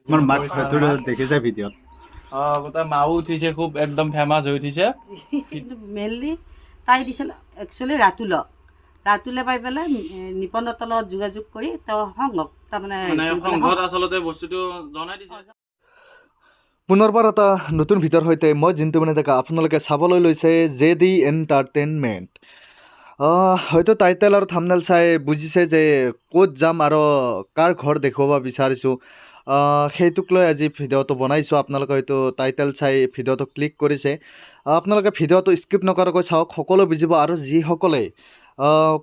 তোমাৰ মাক হয়তো দেখিছে ভিডিঅ'ত। অঁ, গোটেই মাও উঠিছে, খুব একদম ফেমাছ হৈ উঠিছে। কিন্তু মেইনলি তাই দিছিল একচুৱেলি ৰাতুলক। ৰাতুলে পাই পেলাই নিপনৰ লগত যোগাযোগ কৰি তেওঁ সংঘক তাৰমানে মানে সংঘত আচলতে বস্তুটো জনাই দিছে। পুনৰবাৰ এটা নতুন ভিডিঅ'ৰ সৈতে মই জিন্তু মানে ডেকা, আপোনালোকে চাবলৈ লৈছে জে ডি এণ্টাৰটেইনমেণ্ট। হয়তো টাইটেল আৰু থামনেল চাই বুজিছে যে ক'ত যাম আৰু কাৰ ঘৰ দেখুৱাব বিচাৰিছোঁ। সেইটোক লৈ আজি ভিডিঅ'টো বনাইছোঁ। আপোনালোকে হয়তো টাইটেল চাই ভিডিঅ'টো ক্লিক কৰিছে। আপোনালোকে ভিডিঅ'টো স্কিপ নকৰাকৈ চাওক, সকলো বুজিব। আৰু যিসকলে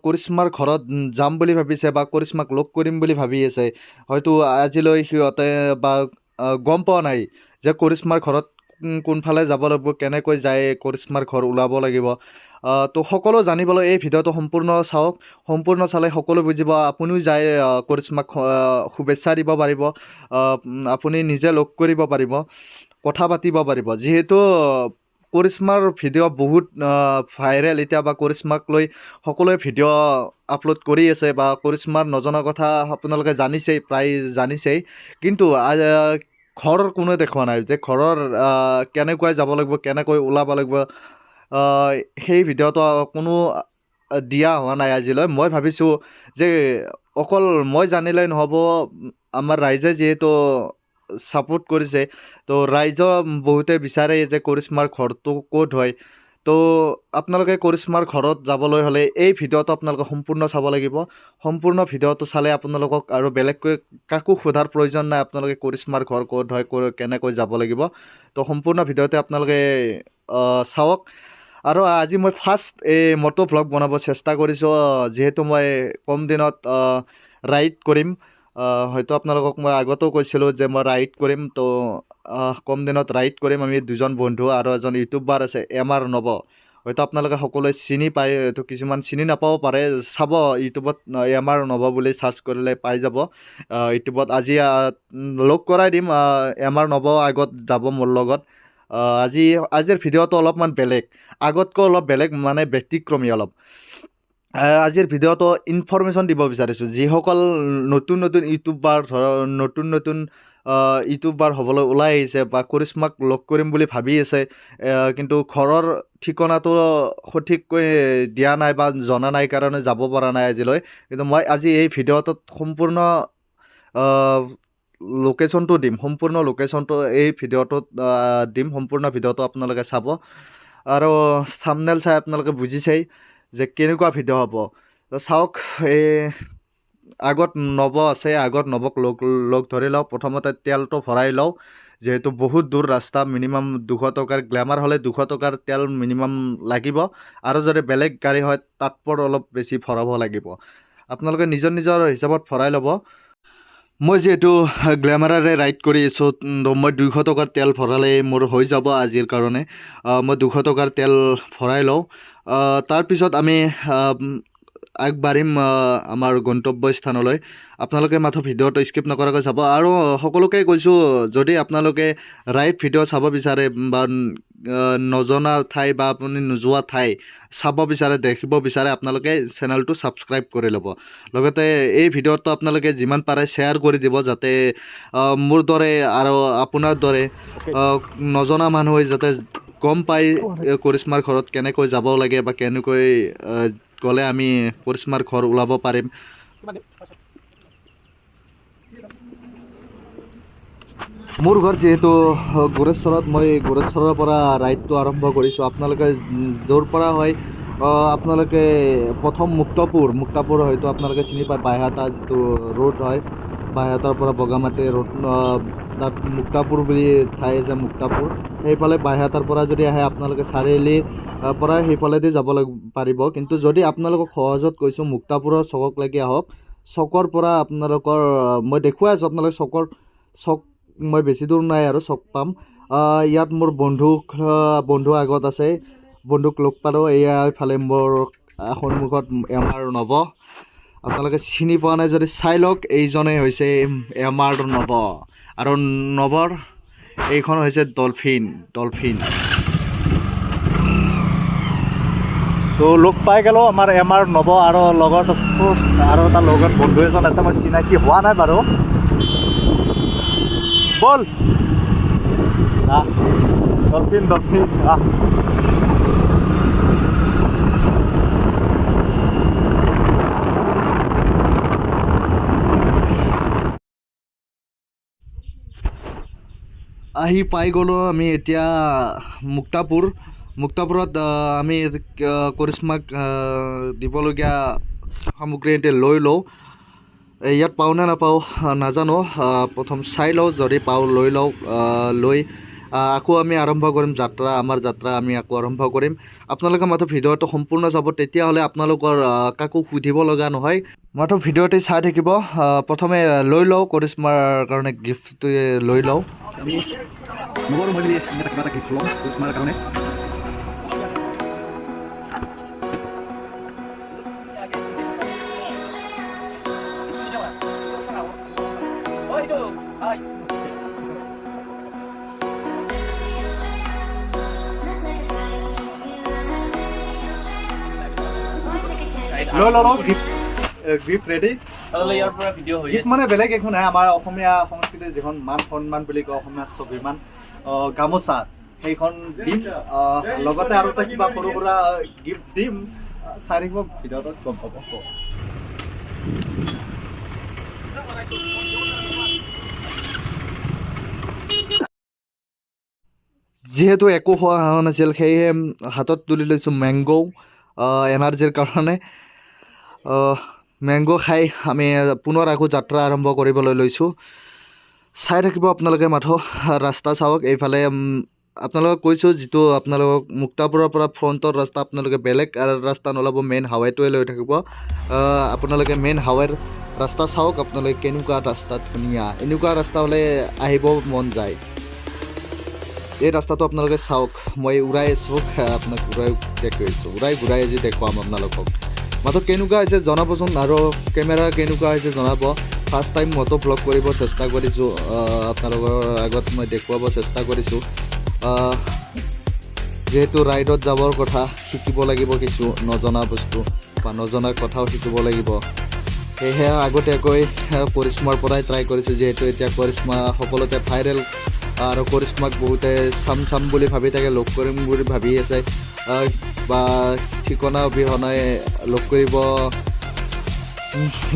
কৰিশ্মাৰ ঘৰত যাম বুলি ভাবিছে বা কৰিশ্মাক লগ কৰিম বুলি ভাবি আছে, হয়তো আজিলৈ সিহঁতে বা গম পোৱা নাই যে কৰিশ্মাৰ ঘৰত কোনফালে যাব লাগিব, কেনেকৈ যায় কৰিশ্মাৰ ঘৰ ওলাব লাগিব, তো সকলো জানিবলৈ এই ভিডিঅ'টো সম্পূৰ্ণ চাওক। সম্পূৰ্ণ চালে সকলো বুজিব। আপুনিও যায় কৰিশ্মাক শুভেচ্ছা দিব পাৰিব, আপুনি নিজে লগ কৰিব পাৰিব, কথা পাতিব পাৰিব। যিহেতু কৰিশ্মাৰ ভিডিঅ' বহুত ভাইৰেল এতিয়া বা কৰিশ্মাক লৈ সকলোৱে ভিডিঅ' আপলোড কৰি আছে বা কৰিশ্মাৰ নজনা কথা আপোনালোকে জানিছেই, প্ৰায় জানিছেই। কিন্তু ঘৰৰ কোনোৱে দেখুওৱা নাই যে ঘৰৰ কেনেকৈ যাব লাগিব, কেনেকৈ ওলাব লাগিব, সেই ভিডিঅ'টো কোনো দিয়া হোৱা নাই আজিলৈ। মই ভাবিছোঁ যে অকল মই জানিলে নহ'ব, আমাৰ ৰাইজে যিহেতু ছাপোৰ্ট কৰিছে, তো ৰাইজেও বহুতে বিচাৰে যে কৰিশ্মাৰ ঘৰটো ক'ত হয়। তো আপোনালোকে কৰিশ্মাৰ ঘৰত যাবলৈ হ'লে এই ভিডিঅ'টো আপোনালোকে সম্পূৰ্ণ চাব লাগিব। সম্পূৰ্ণ ভিডিঅ'টো চালে আপোনালোকক আৰু বেলেগকৈ কাকো সোধাৰ প্ৰয়োজন নাই, আপোনালোকে কৰিশ্মাৰ ঘৰ ক'ত হয়, কেনেকৈ যাব লাগিব। তো সম্পূৰ্ণ ভিডিঅ'তে আপোনালোকে চাওক। আৰু আজি মই ফাৰ্ষ্ট এই মটো ভ্লগ বনাব চেষ্টা কৰিছোঁ, যিহেতু মই কম দিনত ৰাইড কৰিম। হয়তো আপোনালোকক মই আগতেও কৈছিলোঁ যে মই ৰাইড কৰিম। তো কম দিনত ৰাইড কৰিম আমি দুজন বন্ধু আৰু এজন ইউটিউবাৰ আছে এম আৰ নৱ, হয়তো আপোনালোকে সকলোৱে চিনি পায়, তো কিছুমান চিনি নাপাব পাৰে। চাব, ইউটিউবত এম আৰ নৱ বুলি চাৰ্চ কৰিলে পাই যাব ইউটিউবত। আজি লগ কৰাই দিম, এম আৰ নৱ আগত যাব মোৰ লগত। আজিৰ ভিডিঅ'টো অলপমান বেলেগ, আগতকৈ অলপ বেলেগ, মানে ব্যতিক্ৰমী অলপ। আজিৰ ভিডিঅ'টো ইনফৰমেশ্যন দিব বিচাৰিছোঁ, যিসকল নতুন নতুন ইউটিউবাৰ, ধৰ নতুন নতুন ইউটিউবাৰ হ'বলৈ ওলাই আহিছে বা কৰিশ্মাক লগ কৰিম বুলি ভাবি আছে, কিন্তু ঘৰৰ ঠিকনাটো সঠিককৈ দিয়া নাই বা জনা নাই কাৰণে যাব পৰা নাই আজিলৈ। কিন্তু মই আজি এই ভিডিঅ'টোত সম্পূৰ্ণ লোকেশ্যনটো দিম, সম্পূৰ্ণ লোকেশ্যনটো এই ভিডিঅ'টোত দিম। সম্পূৰ্ণ ভিডিঅ'টো আপোনালোকে চাব আৰু থামনেল চাই আপোনালোকে বুজিছেই যে কেনেকুৱা ভিডিঅ' হ'ব। তো চাওক, এই আগত নৱ আছে, আগত নৱক লগ লগ ধৰি লওঁ। প্ৰথমতে তেলটো ভৰাই লওঁ, যিহেতু বহুত দূৰ ৰাস্তা। মিনিমাম 200 টকাৰ, গ্লেমাৰ হ'লে 200 টকাৰ তেল মিনিমাম লাগিব আৰু যদি বেলেগ গাড়ী হয় তাতপৰ অলপ বেছি ভৰাব লাগিব। আপোনালোকে নিজৰ নিজৰ হিচাপত ভৰাই ল'ব। মই যিহেতু গ্লেমাৰেৰে ৰাইড কৰি আছোঁ, তো মই 200 টকাৰ তেল ভৰালেই মোৰ হৈ যাব আজিৰ কাৰণে। মই 200 টকাৰ তেল ভৰাই লওঁ, তাৰপিছত আমি আগবাঢ়িম আমাৰ গন্তব্য স্থানলৈ। আপোনালোকে মাথো ভিডিঅ'টো স্কিপ নকৰাকৈ চাব। আৰু সকলোকে কৈছোঁ, যদি আপোনালোকে ৰাইড ভিডিঅ' চাব বিচাৰে বা নজনা ঠাই বা আপুনি নোযোৱা ঠাই চাব বিচাৰে, দেখিব বিচাৰে, আপোনালোকে চেনেলটো ছাবস্ক্ৰাইব কৰি ল'ব। লগতে এই ভিডিঅ'টো আপোনালোকে যিমান পাৰে শ্বেয়াৰ কৰি দিব, যাতে মোৰ দৰে আৰু আপোনাৰ দৰে নজনা মানুহে যাতে গম পায় কৰিশ্মাৰ ঘৰত কেনেকৈ যাব লাগে বা কেনেকৈ গ'লে আমি কৰিশ্মাৰ ঘৰ ওলাব পাৰিম। মোৰ ঘৰ যিহেতু গোৰেশ্বৰত, মই গোৰেশ্বৰৰ পৰা ৰাইডটো আৰম্ভ কৰিছোঁ। আপোনালোকে য'ৰ পৰা হয়, আপোনালোকে প্ৰথম মুক্তাপুৰ, মুক্তাপুৰ হয়তো আপোনালোকে চিনি পায়, বাইহাটা যিটো ৰোড হয়, বাইহাটাৰ পৰা বগামাটি ৰোড, তাত মুক্তাপুৰ বুলি ঠাই আছে, মুক্তাপুৰ। সেইফালে বাইহাটাৰ পৰা যদি আহে আপোনালোকে চাৰিআলিৰ পৰা সেইফালেদি যাব পাৰিব। কিন্তু যদি আপোনালোকক সহজত কৈছোঁ, মুক্তাপুৰৰ চকক লাগি আহক। চকৰ পৰা আপোনালোকৰ মই দেখুৱাই আছোঁ আপোনালোকে চকৰ চক, মই বেছি দূৰ নাই আৰু চক পাম। ইয়াত মোৰ বন্ধু আগত আছে, বন্ধুক লগ পালোঁ। এয়া ইফালে মোৰ সন্মুখত এম আৰ নৱ। আপোনালোকে চিনি পোৱা নাই যদি চাই লওক, এইজনেই হৈছে এম আৰ নৱ আৰু নৱৰ এইখন হৈছে ডলফিন, ডলফিন। তো লগ পাই গ'লোঁ আমাৰ এম আৰ নৱ আৰু লগত আৰু এটা লগত বন্ধু এজন আছে, মই চিনাকি হোৱা নাই বাৰু। বল। আহ, ডলফিন ডলফিন, আহ। আহি পাই গ'লোঁ আমি এতিয়া মুক্তাপুৰ। মুক্তাপুৰত আমি কৰিশ্মাক দিবলগীয়া সামগ্ৰী এতিয়া লৈ লওঁ। ইয়াত পাওঁ নে নাপাওঁ নাজানো, প্ৰথম চাই লওঁ, যদি পাওঁ লৈ লওঁ। লৈ আকৌ আমি আৰম্ভ কৰিম যাত্ৰা, আমাৰ যাত্ৰা আমি আকৌ আৰম্ভ কৰিম। আপোনালোকে মাথো ভিডিঅ'টো সম্পূৰ্ণ চাব, তেতিয়াহ'লে আপোনালোকৰ কাকো সুধিব লগা নহয়, মাথো ভিডিঅ'টি চাই থাকিব। প্ৰথমে লৈ লওঁ কৰিশ্মাৰ কাৰণে গিফ্টটো লৈ লওঁ। আমি নগৰ মই মিলি এটা কিবা এটা গিফ্ট ল'ম কৰিশ্মাৰ কাৰণে। লৈ ল'লোঁ গিফ্ট, গিফ্ট ৰেডি। তাহলে ইয়াৰ পৰা ভিডিঅ' হৈ গিফ্ট আছে। মানে বেলেগ একো নাই, আমাৰ অসমীয়া সংস্কৃতিৰ যিখন মান সন্মান বুলি কয়, অসমীয়া স্বাভিমান গামোচা, সেইখন দিম। লগতে আৰু এটা কিবা সৰু সুৰা গিফ্ট দিম, চাই থাকিব ভিডিঅ'টোত গম পাব। যিহেতু একো খোৱা হোৱা নাছিল, সেয়েহে হাতত তুলি লৈছোঁ মেংগ' এনাৰ্জিৰ কাৰণে। মেংগ' খাই আমি পুনৰ আকৌ যাত্ৰা আৰম্ভ কৰিবলৈ লৈছোঁ। চাই থাকিব আপোনালোকে, মাথো ৰাস্তা চাওক এইফালে। আপোনালোকক কৈছোঁ, যিটো আপোনালোকক মুক্তাপুৰৰ পৰা ফ্ৰণ্টৰ ৰাস্তা, আপোনালোকে বেলেগ ৰাস্তা নল'ব, মেইন হাইৱেটোৱে লৈ থাকিব। আপোনালোকে মেইন হাইৱেৰ ৰাস্তা চাওক আপোনালোকে, কেনেকুৱা ৰাস্তা, ধুনীয়া। এনেকুৱা ৰাস্তা হ'লে আহিব মন যায়। এই ৰাস্তাটো আপোনালোকে চাওক, মই উৰাই আছোঁ, আপোনাক উৰাই দেখুৱাইছোঁ, উৰাই ঘূৰাই আজি দেখুৱাম আপোনালোকক। মাত্ৰ কেনেকুৱা হৈছে জনাবচোন, আৰু কেমেৰা কেনেকুৱা হৈছে জনাব। ফাৰ্ষ্ট টাইম মটো ভ্লগ কৰিব চেষ্টা কৰিছোঁ, আপোনালোকৰ আগত মই দেখুৱাব চেষ্টা কৰিছোঁ। যিহেতু ৰাইডত যাবৰ কথা, শিকিব লাগিব কিছু নজনা বস্তু বা নজনা কথাও শিকিব লাগিব। সেয়েহে আগতীয়াকৈ কৰিশ্মাৰ পৰাই ট্ৰাই কৰিছোঁ, যিহেতু এতিয়া কৰিশ্মা সকলোতে ভাইৰেল আৰু কৰিশ্মাক বহুতে চাম চাম বুলি ভাবি থাকে, লগ কৰিম বুলি ভাবি আছে, বা ঠিকনা অবিহনে লগ কৰিব,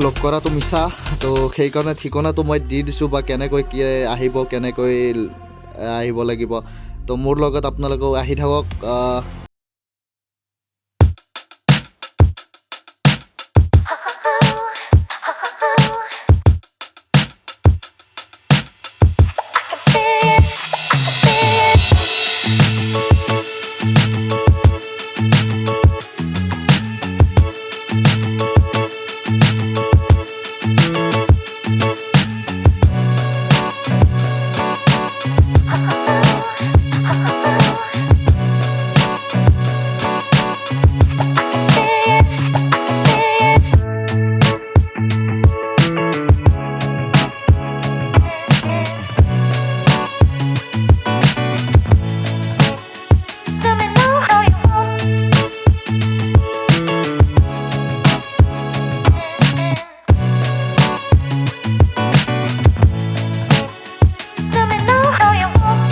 লগ কৰাটো মিছা। তো সেইকাৰণে ঠিকনাটো মই দি দিছোঁ, বা কেনেকৈ কি আহিব, কেনেকৈ আহিব লাগিব। তো মোৰ লগত আপোনালোকেও আহি থাকক। Tell me now how you want. Tell me now how you want.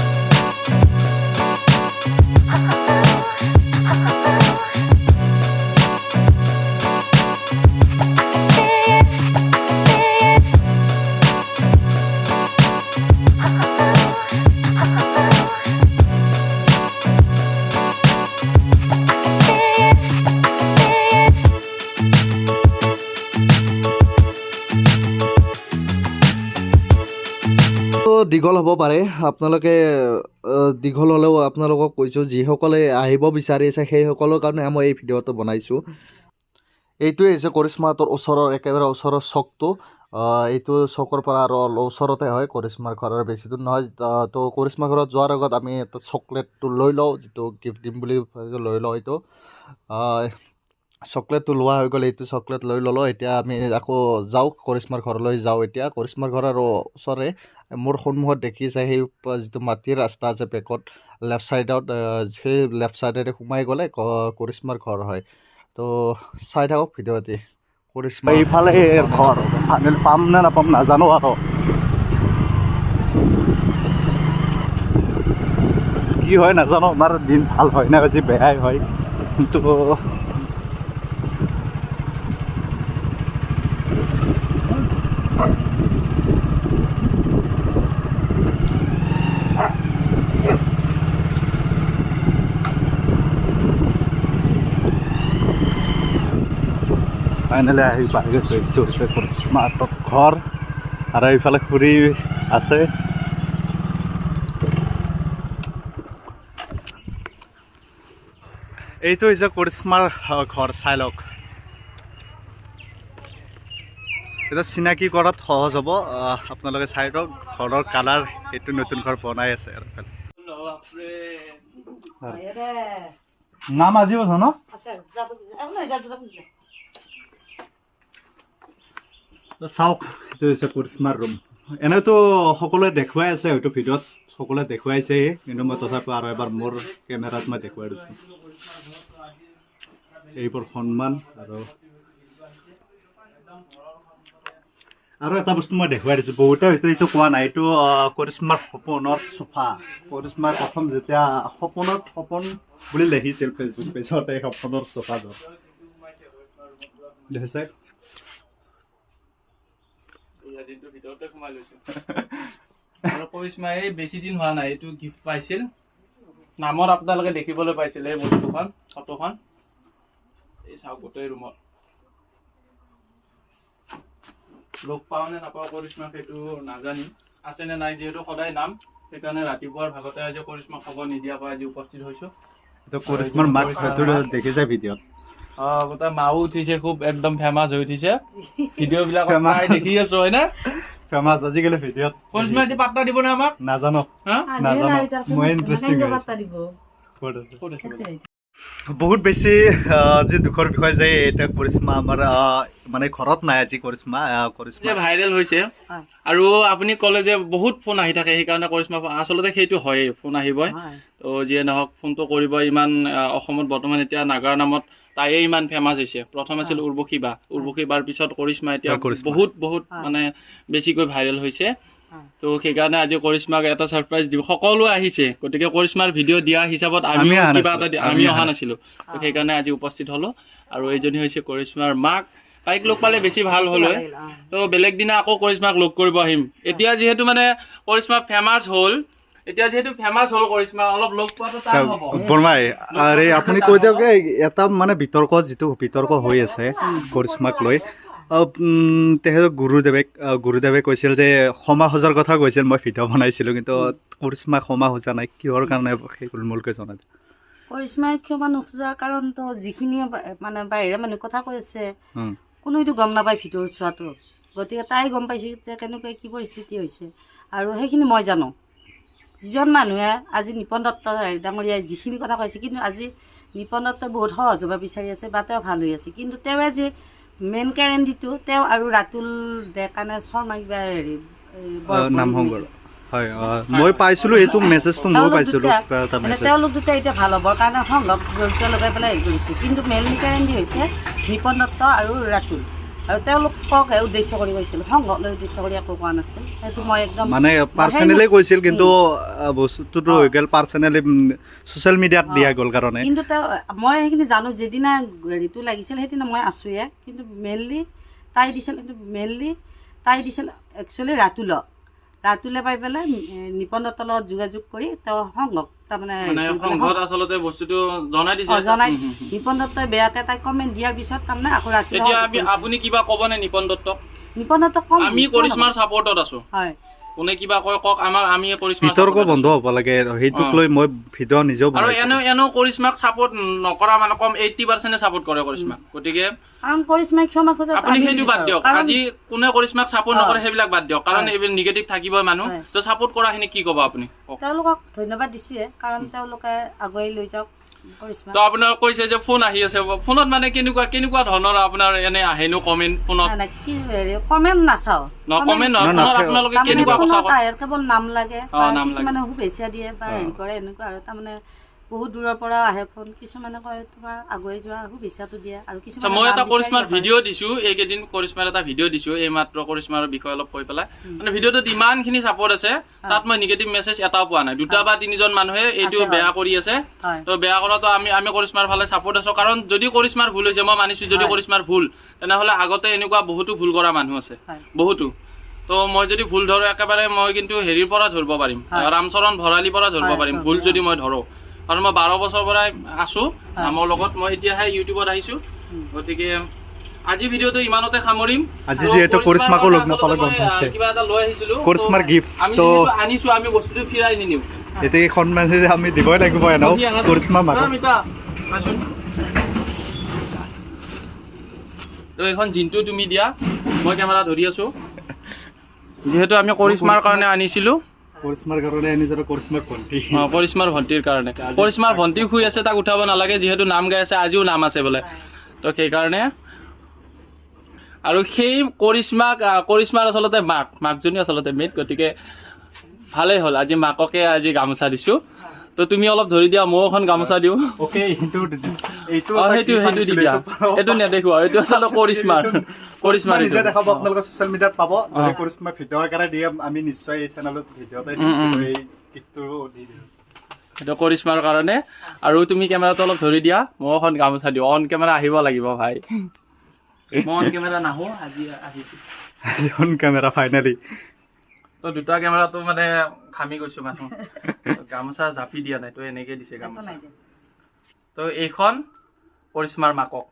I can feel it, I can feel it. I can feel it, I can feel it. তো দীঘল হ'ব পাৰে আপোনালোকে, দীঘল হ'লেও আপোনালোকক কৈছোঁ, যিসকলে আহিব বিচাৰি আছে সেইসকলৰ কাৰণে মই এই ভিডিঅ'টো বনাইছোঁ। এইটোৱে হৈছে কৰিশ্মাহঁতৰ ওচৰৰ, একেবাৰে ওচৰৰ চকটো। এইটো চকৰ পৰা আৰু অলপ ওচৰতে হয় কৰিশ্মাৰ ঘৰৰ, বেছি দূৰ নহয়। তো কৰিশ্মাৰ ঘৰত যোৱাৰ আগত আমি এটা চকলেটটো লৈ লওঁ, যিটো গিফ্ট দিম বুলি ভাবিছোঁ, লৈ লওঁ এইটো। চকলেটটো লোৱা হৈ গ'ল, এইটো চকলেট লৈ ল'লোঁ। এতিয়া আমি আকৌ যাওঁ কৰিশ্মাৰ ঘৰলৈ যাওঁ। এতিয়া কৰিশ্মাৰ ঘৰ আৰু ওচৰে, মোৰ সন্মুখত দেখিছে সেই যিটো মাটিৰ ৰাস্তা আছে বেকত লেফ্ট ছাইডত, সেই লেফ্ট ছাইডেৰে সোমাই গ'লে কৰিশ্মাৰ ঘৰ হয়। তো চাই থাকক ভিডিঅ'টি। কৰিশ্মা এইফালে ঘৰ, ফাইনেল পাম নে নাপাম নাজানো আৰু। কি হয় নাজানো, আমাৰ দিন ভাল হয় নে আজি বেয়াই হয়। কিন্তু ফাইনেলি আহি পাই গৈছোঁ। এইটো হৈছে কৰিশ্মাহঁতৰ ঘৰ আৰু এইফালে খুৰী আছে। এইটো হৈছে কৰিশ্মাৰ ঘৰ, চাই লওক। এতিয়া চিনাকি কৰাত সহজ হ'ব। আপোনালোকে চাই লওক ঘৰৰ কালাৰ। এইটো নতুন ঘৰ বনাই আছে আৰু এইফালে। বাপৰে। নাম আজিও আছে ন? আছে, যাব নহয়, যাব যাব। তো চাওক, এইটো হৈছে কৰিশ্মাৰ ৰুম। এনেইতো সকলোৱে দেখুৱাই আছে, হয়তো ভিডিঅ'ত সকলোৱে দেখুৱাইছে, কিন্তু মই তথাপিও আৰু এবাৰ মোৰ কেমেৰাত মই দেখুৱাই দিছোঁ। এইবোৰ সন্মান। আৰু আৰু এটা বস্তু মই দেখুৱাই দিছোঁ, বহুতে হয়তো এইটো কোৱা নাই। এইটো কৰিশ্মাৰ সপোনৰ চোফা। কৰিশ্মাৰ প্ৰথম যেতিয়া সপোনত সপোন বুলি লিখিছিল ফেচবুক পেজত, এই সপোনৰ চোফাটো দেখিছে। এয়া দিনটো ভিতৰতে সোমাই লৈছো। আৰু কৰিশ্মাই বেছি দিন হোৱা নাই এইটো গিফ্ট পাইছিল। নামত আপোনালোকে দেখিবলৈ পাইছিল এই বস্তুখন, ফটোখন। এই চাওক, গোটেই ৰুমত লগ পাওঁ নে নাপাওঁ কৰিশ্মাক সেইটো নাজানিম, আছে নে নাই। যিহেতু সদায় নাম, সেইকাৰণে ৰাতিপুৱাৰ ভাগতে আজি কৰিশ্মাক খবৰ নিদিয়াকৈ আজি উপস্থিত হৈছো। এইটো কৰিশ্মাৰ মাক, হয়তো দেখিছে ভিডিঅ'ত। অ, গোটেই মাও উঠিছে, খুব একদম ফেমাছ হৈ উঠিছে ভিডিঅ' বিলাকত। Famous. প্ৰায় দেখি আছো, হয় নে? ফেমাছ আজিকালি ভিডিঅ'ত। কৰিশ্মা আজি পাত্তা দিব নে আমাক? নাজানো। হা? নাজানো, মই ইণ্টাৰেষ্টিং। পাত্তা দিব। ক'ত আছে? ক'ত আছে? বহুত বেছি যি দুখৰ বিষয় যে এতিয়া কৰিশ্মা আমাৰ মানে ঘৰত নাই আজি। কৰিশ্মা কৰিশ্মা যে ভাইৰেল হৈছে হয়। আৰু আপুনি ক'লে যে বহুত ফোন আহি থাকে, সেইকাৰণে কৰিশ্মা, আচলতে সেইটো হয়েই, ফোন আহিবই। হয়। তো যিয়ে নহওক, ফোনটো কৰিব। ইমান অসমত বৰ্তমান এতিয়া নাগাৰ নামত তাইয়ে ইমান ফেমাছ হৈছে। প্ৰথম আছিল উৰ্বশী বা, উৰ্বশী বাৰ পিছত কৰিশ্মা এতিয়া হয়, কৰিশ্মা। বহুত বহুত হয়। মানে বেছিকৈ ভাইৰেল হৈছে। হয়। তো সেইকাৰণে আজি কৰিশ্মাক এটা ছাৰপ্ৰাইজ দিব সকলো আহিছে। গতিকে কৰিশ্মাৰ ভিডিঅ' দিয়া হিচাপত আমি আমিও অহা কিবা নাছিলো। এটা আমি আমি অহা অহা নাছিলো। তো সেইকাৰণে আজি উপস্থিত হ'লো। আৰু এইজনী হৈছে কৰিশ্মাৰ মাক। তাইক লগ পালে বেছি ভাল হ'ল হয়। লাগিল, অ। তো বেলেগ দিনা আকৌ কৰিশ্মাক লগ কৰিব আহিম। এতিয়া যিহেতু মানে কৰিশ্মা ফেমাছ হ'ল, এতিয়া যিহেতু ফেমাছ হ'ল কৰিশ্মা, অলপ লগ পোৱাটো টান হ'ব। বৰ্মাই, আৰে আপুনি কৈ দিয়ক, এই এটা মানে বিতৰ্ক, যিটো বিতৰ্ক হৈ আছে কৰিশ্মাক লৈ, তেখেতক গুৰুদেৱে কৈছিল যে ক্ষমা খোজাৰ কথা কৈছিল, মই ভিডিঅ' বনাইছিলোঁ, কিন্তু কৰিশ্মা ক্ষমা খোজা নাই, কিহৰ কাৰণে সেই গোলমূলকৈ জনাই দিয়ক। কৰিশ্মাই ক্ষমা নোখোজা কাৰণটো যিখিনিয়ে মানে বাহিৰা মানুহ কথা কৈ আছে, কোনোৱেতো গম নাপায় ভিতৰত চোৱাটো। গতিকে তাই গম পাইছে যে কেনেকুৱা কি পৰিস্থিতি হৈছে আৰু সেইখিনি মই জানো। যিজন মানুহে আজি নিপন দত্ত ডাঙৰীয়াই যিখিনি কথা কৈছে, কিন্তু আজি নিপন দত্তই বহুত সহজ হ'ব বিচাৰি আছে বা তেওঁ ভাল হৈ আছে, কিন্তু তেওঁৱে যে মেইন কেৰেণ্ডিটো তেওঁ আৰু ৰাতুল ডেকা নে শৰ্মা কিবা হেৰি এই নাম সংগৰ হয়, মই পাইছিলোঁ এইটো মেছেজটো, ময়ো তেওঁলোক পাইছিলোঁ দুটা এটা মানে মেছেজ। তেওঁলোক দুটা এতিয়া ভাল হ'বৰ কাৰণে সংঘক জড়িত লগাই পেলাই হেৰি কৰিছে, কিন্তু মেইন কেৰেণ্টি হৈছে নিপন দত্ত আৰু ৰাতুল। আৰু তেওঁলোককহে উদ্দেশ্য কৰি কৈছিল, সংঘক লৈ উদ্দেশ্য কৰি একো কোৱা নাছিল। সেইটো মই একদম মানে পাৰ্চনেলি কৈছিল, কিন্তু বস্তুটো হৈ গ'ল পাৰ্চনেলি ছ'চিয়েল মিডিয়াত দিয়া গ'ল কাৰণে। কিন্তু তেওঁ মই সেইখিনি জানো, যিদিনা হেৰিটো লাগিছিল সেইদিনা মই আছোঁয়ে। কিন্তু মেইনলি তাই দিছিল, কিন্তু মেইনলি তাই দিছিল একচুৱেলি ৰাতুলক। ৰাতুলে পাই পেলাই নিপন দত্তৰ লগত যোগাযোগ কৰি তেওঁ সংঘক তাৰমানে মানে হেৰি কৰি পেলাই সংঘত আচলতে বস্তুটো জনাই দিছে। অ, জনাই হুম, হুম, হুম। নিপন দত্তই বেয়াকে তাইক কমেণ্ট দিয়াৰ পিছত তাৰমানে আকৌ ৰাতুলে এতিয়া সহযোগ আমি কৰিছে। আপুনি কিবা ক'বনে নিপন দত্তক? নিপন দত্তক কম আমি কিয় কৰিশ্মাৰ নক'ম? চাপৰ্টত আছো। হয়। কোনে কিবা কয় কওক, আমাক আমি কৰিশ্মাৰ বিতৰ্ক support ত বন্ধ হ'ব লাগে, সেইটোক অ। লৈ মই ভিডিঅ' নিজেও আৰু বনাইছিলোঁ। এনেও কৰিশ্মাক চাপৰ্ট নকৰা মানে কম 80%-এ চাপৰ্ট কৰে কৰিশ্মাক। গতিকে কাৰণ কৰিশ্মাই ক্ষমা খোজাত আপুনি আমি সেইটো বাদ নিবিচাৰো। দিয়ক। কাৰণ আজি কোনে কৰিশ্মাক চাপৰ্ট অ। নকৰে সেইবিলাক বাদ দিয়ক, কাৰণ হয়। এইবিলাক নিগেটিভ থাকিবই মানুহ। হয়। তো চাপৰ্ট কৰাখিনি কি ক'ব আপুনি কওক। তেওঁলোকক ধন্যবাদ দিছোৱে, কাৰণ তেওঁলোকে আগুৱাই লৈ যাওক কৰিশ্মা। তো আপোনাৰ কৈছে যে ফোন আহি আছে, ফোনত মানে কেনেকুৱা কেনেকুৱা ধৰণৰ আপোনাৰ এনে আহেনো কমেণ্ট ফোনত? নাই নাই, কি হেৰি কমেণ্ট নাচাওঁ। কমেণ্ট নহয়, না, না, ফোনত আপোনালোকে তাৰমানে কেনেকুৱা কথা ফোনত কয়? আহে কেৱল নাম লাগে অ, বা নাম লাগে। কিছুমানে শুভেচ্ছা দিয়ে বা অ। হেৰি কৰে এনেকুৱা। আৰু তাৰমানে বহুত বহুত দূৰৰ পৰাও আহে ফোন। কিছুমানে কয় তোমাৰ আগুৱাই যোৱা শুভেচ্ছাটো দিয়ে আৰু আচ্ছা, কিছুমানে মই নাম এটা বিচাৰি কৰিশ্মাৰ নাপায়। ভিডিঅ' দিছো এইকেইদিন, কৰিশ্মাৰ এটা ভিডিঅ' দিছো এইমাত্ৰ, কৰিশ্মাৰ বিষয়ে অলপ কৈ পেলাই। মানে ভিডিঅ'টোত ইমানখিনি ছাপৰ্ট আছে, তাত মই নিগেটিভ মেছেজ এটাও পোৱা নাই। দুটা বা তিনিজন মানুহে এইটো আছে, হয়। বেয়া কৰি আছে। হয়। তো বেয়া কৰাটো আমি কৰিশ্মাৰ ফালে ছাপৰ্ট আছো, কাৰণ যদি কৰিশ্মাৰ ভুল হৈছে, মই মানিছো, যদি কৰিশ্মাৰ ভুল, তেনেহ'লে আগতে এনেকুৱা বহুতো ভুল কৰা মানুহ আছে। বহুতো। তো মই যদি ভুল ধৰো, একেবাৰে মই কিন্তু হেৰিৰ পৰা ধৰিব পাৰিম, ৰামচৰণ ভৰালীৰ পৰা ধৰিব পাৰিম ভুল যদি মই ধৰো, কাৰণ মই 12 বছৰৰ পৰাই আছো নামৰ লগত, মই এতিয়াহে ইউটিউবত আহিছো। গতিকে আজি ভিডিঅ'টো ইমানতে সামৰিম। আজি তো যিহেতু কৰিশ্মাৰ কৰিশ্মাকো লগ কাৰণে নাপালে, আচলতে গম মই, পাইছে। কিবা এটা লৈ আহিছিলো। তো কৰিশ্মাৰ gift, আমি যিহেতু আনিছো, আমি বস্তুটো ফিৰাই নিনিওঁ। এতিয়া সন্মান যে আমি দিবই লাগিব এনেও সি আহাচোন। কৰিশ্মা মাকক। অ, মিতা, আহাচোন। তো এইখন জিনটো তুমি দিয়া, মই কেমেৰা ধৰি আছো। যিহেতু আমি কৰিশ্মাৰ কাৰণে আনিছিলো। কৰিশ্মাৰ কাৰণে আনিছো আৰু কৰিশ্মাৰ ভণ্টি। অ, কৰিশ্মাৰ ভণ্টিৰ কাৰণে। কৰিশ্মাৰ ভণ্টি শুই আছে, তাক উঠাব নালাগে, যিহেতু নাম গাই আছে, আজিও নাম আছে বোলে। তো সেইকাৰণে আৰু সেই কৰিশ্মাক, কৰিশ্মাৰ আচলতে মাকজনী আচলতে মেইন, গতিকে ভালেই হ'ল, আজি মাককে আজি গামোচা দিছোঁ। তো তুমি অলপ ধৰি দিয়া, ময়ো এখন গামোচা দিওঁ। অ'কে, এইটো এইটো অ, এটা সেইটো gift সেইটো দি আনিছিলো, দিয়া। এইটো এইটো নেদেখুৱা, এইটো আচলতে কৰিশ্মাৰ কৰিশ্মাৰ নিজে এইটো। দেখাব, আপোনালোকে ছচিয়েল মিডিয়াত পাব। যদি কৰিশ্মা ভিডিঅ' আকাৰে দিয়ে, আমি নিশ্চয় এই চেনেলত ভিডিঅ' এটা দিম, এই গিফ্টটো দি দিম। সেইটো কৰিশ্মাৰ কাৰণে। আৰু তুমি কেমেৰাটো অলপ ধৰি দিয়া, ময়ো এখন গামোচা দিওঁ। অন কেমেৰা আহিব লাগিব ভাই, মই অন কেমেৰা নাহো, আজি আহিছোঁ। আজি অন কেমেৰা ফাইনেলি। তো দুটা কেমেৰাটো মানে ঘামি গৈছো মানুহ। তো গামোচা জাপি দিয়া নাই, তো এনেকে দিছে একো গামোচা। নাই দিয়া। তো এইখন কৰিশ্মাৰ মাকক।